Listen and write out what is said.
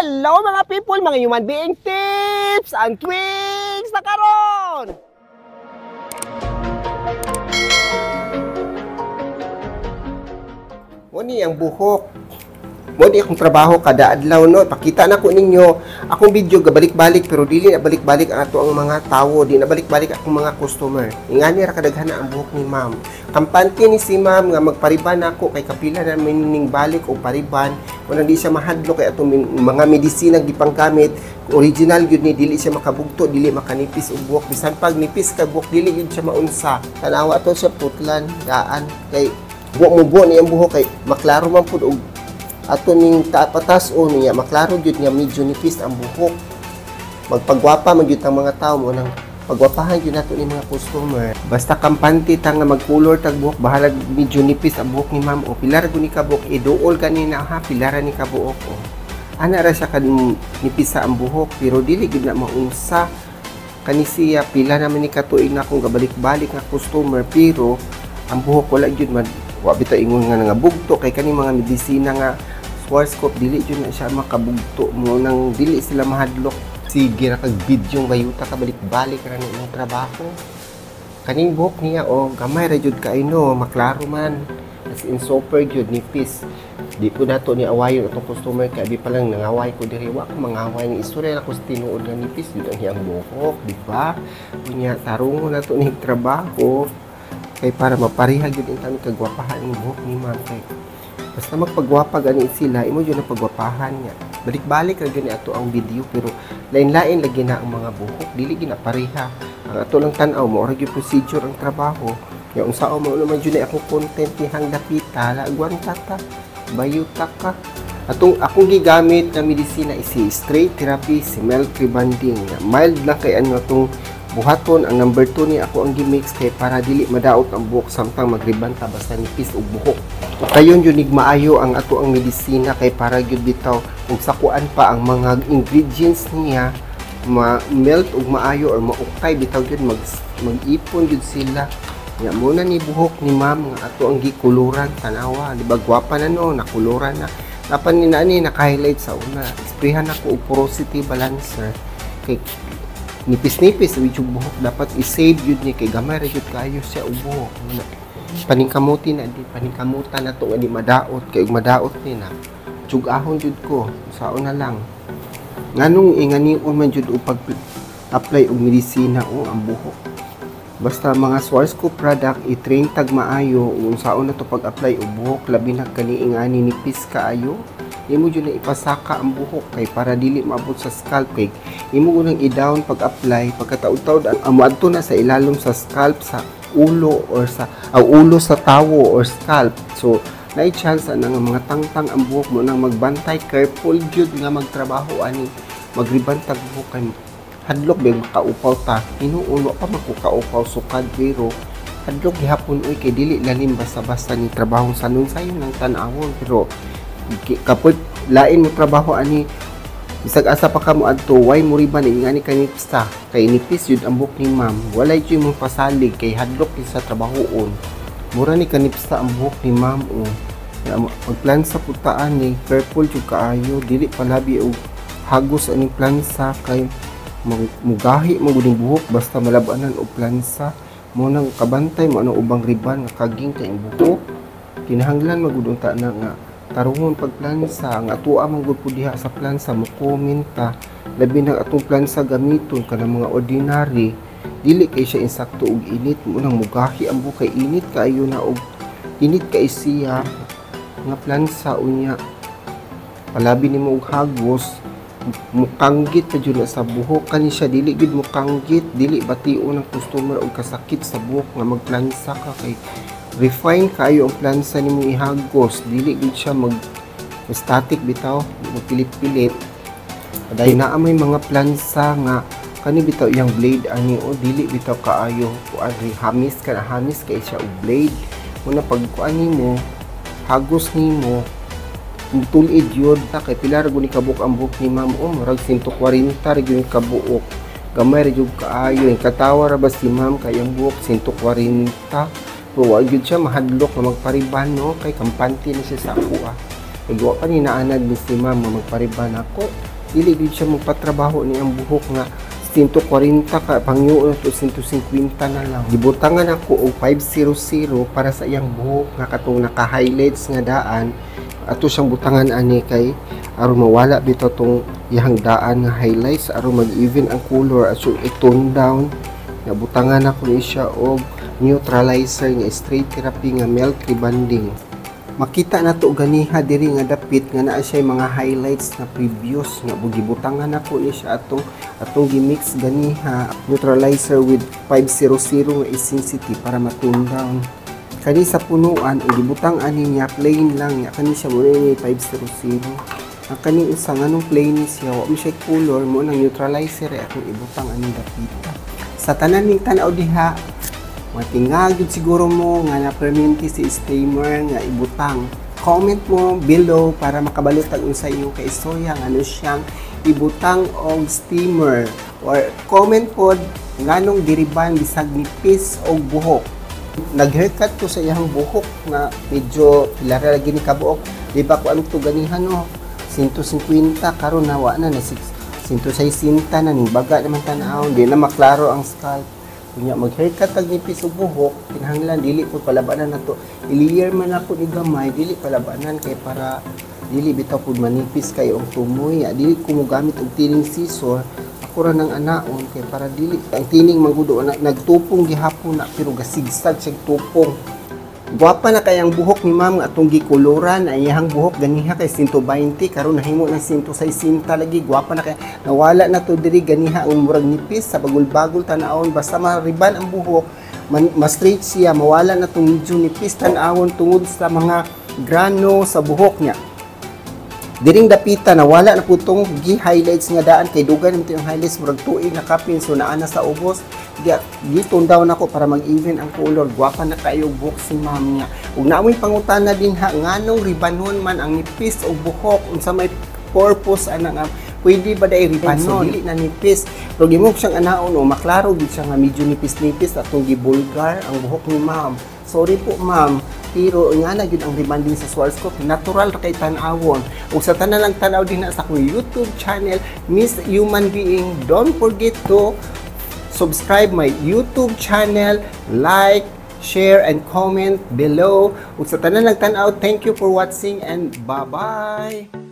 Hello mga people, mga human being tips and tweaks na karon. Mo ni ang buhok. Mo di akong trabaho kada adlaw, no. Pakita na ko ninyo akong video gabalik-balik, pero dili na balik-balik ang ato ang mga tawo, di na balik-balik akong mga customer. Ingani ra kadaghan na ang buhok ni ma'am. Kampante ni si ma'am nga magpariban ako kay kapila na mining balik o pariban. Unang di siya mahadlok kay atong mga medisina gipanggamit, original gyud ni, dili siya makabugto, dili makanipis og buhok. Bisan pag nipis ka buhok, dili gyud siya maunsa. Tanawa to siya putlan daan kay buo mo buo ni ang buhok kay maklaro man pud og ato ning patas-on niya, maklaro gyud nga medyo nipis ang buhok. Magpagwapa man gyud ang mga tawo, mo nang pagwapahan gyud nato ni mga customer. Basta kampante ta nga magkulor tag buhok, bahalag medyo nipis ang buhok ni ma'am o pila ra gud ni kabuhok, iduol kanina ha, pila ra ni kabuok o. Ana ra siya kad nipisa ang buhok, pero dili gyud na maunsa kani siya. Pila naman ni katuig na akong gabalik-balik nga customer, pero ang buhok wala gyud man, wa bitaw ingon nga nangabugto kay kani mga medisina nga Schwarzkopf, dili jud na siya makabugto mo nang dili sila mahadlok. Sige ra kag video bayuta ka, balik-balik ra ni imong trabaho. Kaning buhok niya o gamay ra jud kay no, maklaro man, as in super jud nipis. Di po nato ni awayon atong customer kay abi pa lang nangaway ko diri, wa ko mangaway ni istorya na ko sa tinuod nga nipis jud ang iyang buhok, di ba? Unya tarungon nato ni trabaho kay para mapareha gyud ang kagwapahan ang buhok ni ma'am kay basta magpagwapa gani sila, imo jud na pagwapahan niya. Balik-balik ra gyud ni ato ang video, pero lain-lain lagi na ang mga buhok, dili gyud na pareha. Ang ato lang tan-aw mo ra gyud procedure ang trabaho. Ya unsaon mo naman jud na akong content ni hang dapita, lagwanta ta, bayuta ka. Atong akong gigamit na medisina is si Straight Therapy, si Melt Rebanding. Mild lang kay ano atong buhaton. Ang number 2 ni ako ang gimix kay para dili madaot ang buhok samtang magrebanta, basta nipis og buhok. Kayon jud maayo ang ato ang medisina kay para gyud bitaw ug sakuan pa ang mga ingredients niya ma-melt og maayo or maukay bitaw gyud mag-ipon gyud sila. Nya mo na ni buhok ni ma'am nga ato ang gikuluran, tanawa, di ba gwapa na no, nakuluran na. Dapat ni nani naka-highlight sa una. Isprehan ako og porosity balancer kay nipis-nipis with yung buhok, dapat i-save yun niya kay gamay ra jud kaayo siya og buhok. Paningkamuti na di, paningkamutan na to nga di madaot kay ug madaot ni na tsug-ahon jud ko sao na lang nganong inganion man jud og pag-apply og medisina o ang buhok. Basta mga Schwarzkopf product i-train tag maayo ug unsaon na to pag-apply og buhok, labi na kani ingani nipis kaayo, imo jud na ipasaka ang buhok kay para dili maabot sa scalp kay imo unang i-down pag-apply, pagkataud-taud ang moadto na sa ilalom sa scalp, sa ulo or sa ang ulo sa tawo or scalp. So naay chance na nga mga tangtang ang buhok mo nang magbantay, careful jud nga magtrabaho ani magribantag buhok kay hadlok ba makaupaw ta. Hinuon wa pa makukaupaw sukad, pero hadlok gihapon oy kay dili lalim basta-basta ni trabahong sanon sayo nang tan-awon, pero kapoy lain mo trabaho ani bisag asa pa ka mo adto way mo riban ingani kanipsta kay nipis jud ang buhok ni ma'am, walay jud mo pasalig kay hadlok sa trabahoon. Mura ni kanipsta ang buhok ni ma'am o magplansa putaan ni careful jud kaayo, dili palabi og hagos ani plansa kay mugahi mo gud buhok basta malabanan og plansa mo nang kabantay mo ano ubang riban nga kaging kay ang buhok. Kinahanglan magud unta na nga tarungon pagplansa nga atoa man gud pud diha sa plansa mo comment ta, labi na atong plansa gamiton kanang mga ordinary, dili kay siya insakto og init mo nang mugahi ang buhok kay init kaayo na og init kay siya nga plansa. Unya palabi nimo og hagos mukanggit pa jud na sa buhok kani siya, dili gid mukanggit, dili bation ang customer og kasakit sa buhok nga magplansa ka kay refine kaayo ang plansa nimong ihagos, dili gid siya mag static bitaw, magpilit-pilit. Dahil naa may mga plansa nga kani bitaw iyang blade ani o dili bitaw kaayo kuan, hamis ka na hamis kay siya og blade. Una pag kuan nimo hagos nimo tulid yun ta kay pila ra gud ni kabuok ang buhok ni ma'am o murag 140 ra gyud kabuok, gamay ra gyud kaayo. Katawa ra ba si ma'am kay ang buhok 140, pero wa gyud siya mahadlok nga magpariban no kay kampante ni siya sa ako ah. Kay wa pa ni naanad ni si ma'am nga magpariban ako. Dili gid siya magpatrabaho ni ang buhok nga 140 ka pangyo to, 150 na lang. Gibutangan ako og 500 para sa iyang buhok nga katong naka-highlights nga daan. Ato siyang butangan ani kay aron mawala bitaw tong iyang daan nga highlights, aron mag-even ang color at so i-tone down. Nabutangan ako ni siya og neutralizer nga Straight Therapy nga milk rebonding. Makita na to ganiha diri nga dapit nga naa siya mga highlights na previous nga gibutangan nako ni siya atong gimix ganiha neutralizer with 500 nga Essence para ma-tone down. Kani sa punuan, ang gibutang ani niya plain lang niya, kani siya mo ni 500. Ang kaning usa, nganong plain ni siya, wa mi siya color mo nang neutralizer ay akong ibutang aning dapita. Sa tanan ning tan-aw diha, matingag gyud siguro mo nga na permanente si steamer nga ibutang. Comment mo below para makabalo tag unsa inyong kaistorya nga ano siyang ibutang og steamer, or comment pod nganong diriban bisag nipis og buhok. Nag-haircut ko sa iyang buhok nga medyo pila ra lagi ni kabuok. Di ba ko ano to ganihan, no? 150, karon nawa na na 160 na, ning baga naman tan-aw, di na maklaro ang scalp. Kunya mag-haircut tag nipis og buhok, kinahanglan dili po palabanan nato. I-layer man ako ni gamay, dili palabanan kay para dili bitaw pud manipis kayo ang tumoy. Ah, dili ko mogamit og tining scissor. Ako ra nang anaon kay para dili ang tining manggudo na, nagtupong gihapon na pero gasigsag siya tupong. Gwapa na kayang buhok ni ma'am nga atong gikuluran. Ang iyang buhok ganiha kay 120, karon nahimo ng 160 lagi. Gwapa na kay, nawala na to diri ganiha ang murag nipis sa bagol-bagol tan-awon. Basta mariban ang buhok, man, ma-straight siya, mawala na tong medyo nipis tan-awon tungod sa mga grano sa buhok niya. Diring dapita, nawala na po tong gi-highlights nga daan kay dugay naman yung highlights, murag tuig na kapin, so naa na sa ubos. Giton down ako para mag-even ang color. Gwapa na kayo buhok si ma'am niya. Ug naamoy pangutana din ha, nganong ribanon man ang nipis og buhok, unsa may purpose ana nga pwede ba dai ribanon? So, dili na nipis pero gimo siyang anaon o maklaro gid siya nga medyo nipis-nipis atong gibulgar ang buhok ni ma'am. Sorry po, ma'am, pero nga na gyud ang rebonding sa Schwarzkopf, natural ra kay tan-awon. Ug sa tanan lang tan-aw din na sa akong YouTube channel, Miss Human Being, don't forget to subscribe my YouTube channel, like, share, and comment below. Ug sa tanan lang tan-aw, thank you for watching and bye-bye!